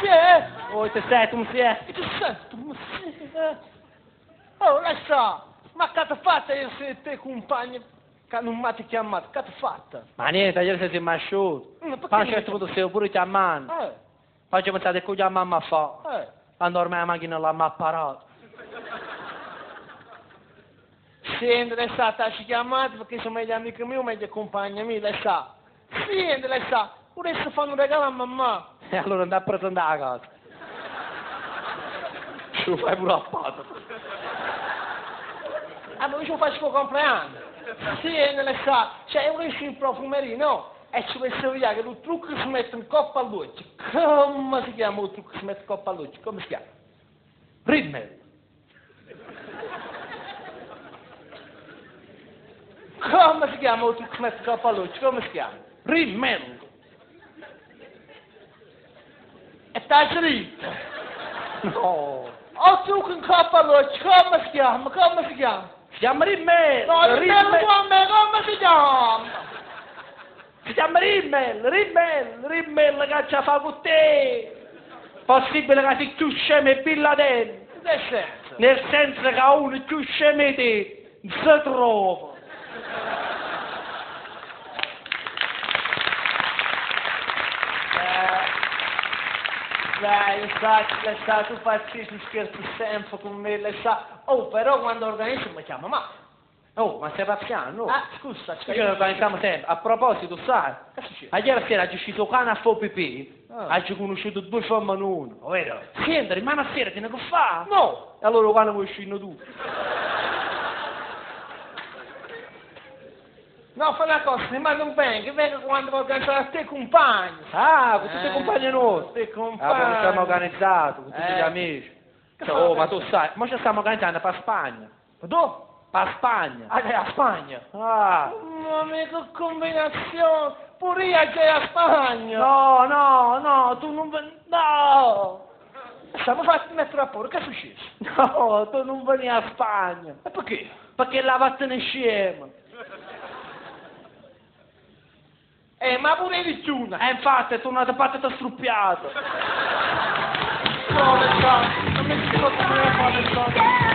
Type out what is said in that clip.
Sì! 87, come si è? 17, ma sì, eh. Oh, lascia! Ma che ti fatta io se te compagni che non mi avete chiamato? Che ti fatta? Ma niente, ieri sera siamo asciutti. Mm, perché Poi a un non certo mi- punto stavo pure chiamando. Poi ci pensate che la mamma fa. Quando ormai la macchina l'ha apparato. Senti, lei sa, ti chiamato perché sono meglio amico mio, meglio compagno mio, lei sa. Senti, lei sa, vorresti fare un regalo a mamma. E allora andai a presentare la casa. Ce lo fai pure a patto. Ah, ma io ce lo faccio per il compleanno. Senti, lei sa, cioè, vorresti in profumeria, no? E ci penso via che il trucco si mette in coppa all'occhio. Come si chiama il trucco che si mette in coppa all'occhio? Come si chiama? Rimmel. Come si chiama il trucco che si mette in coppa all'occhio? Come si chiama? Rimmel. E sta dritto. No. O trucco in coppa all'occhio, come si chiama? Come si chiama? Si chiama Rimmel. No, Rimmel. rimmel a me, come si chiama? Si chiama Rimmel, Rimmel, Rimmel che ci fa con te. Possibile che sei più scemo e Bin Laden. In che senso? Nel senso che uno più scemo di te non si trova. Dai, lo sa, lo sa, tu pazzisci, scherzi sempre con me, lo sa. Oh, però quando organizzo mi chiama, ma... Oh, ma stai pazziando? Ah, scusa, Noi ce organizziamo sempre. A proposito, sai, Che succede? ieri sera ho uscito cane a fare pipì, Ah. ho conosciuto due femminoni. Vero? Senti, rimane a sera, tieni che fa? No! E allora quando vuoi uscire tu? No, fa una cosa, ma non venga, venga quando vuoi organizzare a te compagni. Ah, con tutte le Eh, compagne nostre. Te compagni. Ah, poi ci siamo organizzati, con tutti Eh. gli amici. Che Cioè, fa? oh, ma tu sai, ma ci stiamo organizzando per Spagna. Ma dove? Per Spagna. Ah, a Spagna. Ah. Mamma mia, che combinazione! Pure io già a Spagna! No, no, no, tu non ven... No! Stiamo fatti mettere a posto, che è successo? No, tu non veni a Spagna. E perché? Perché la vattene scema. Ma pure di giuna! E infatti è tornato a parte struppiato. No, le so, non mi si può fare, le so.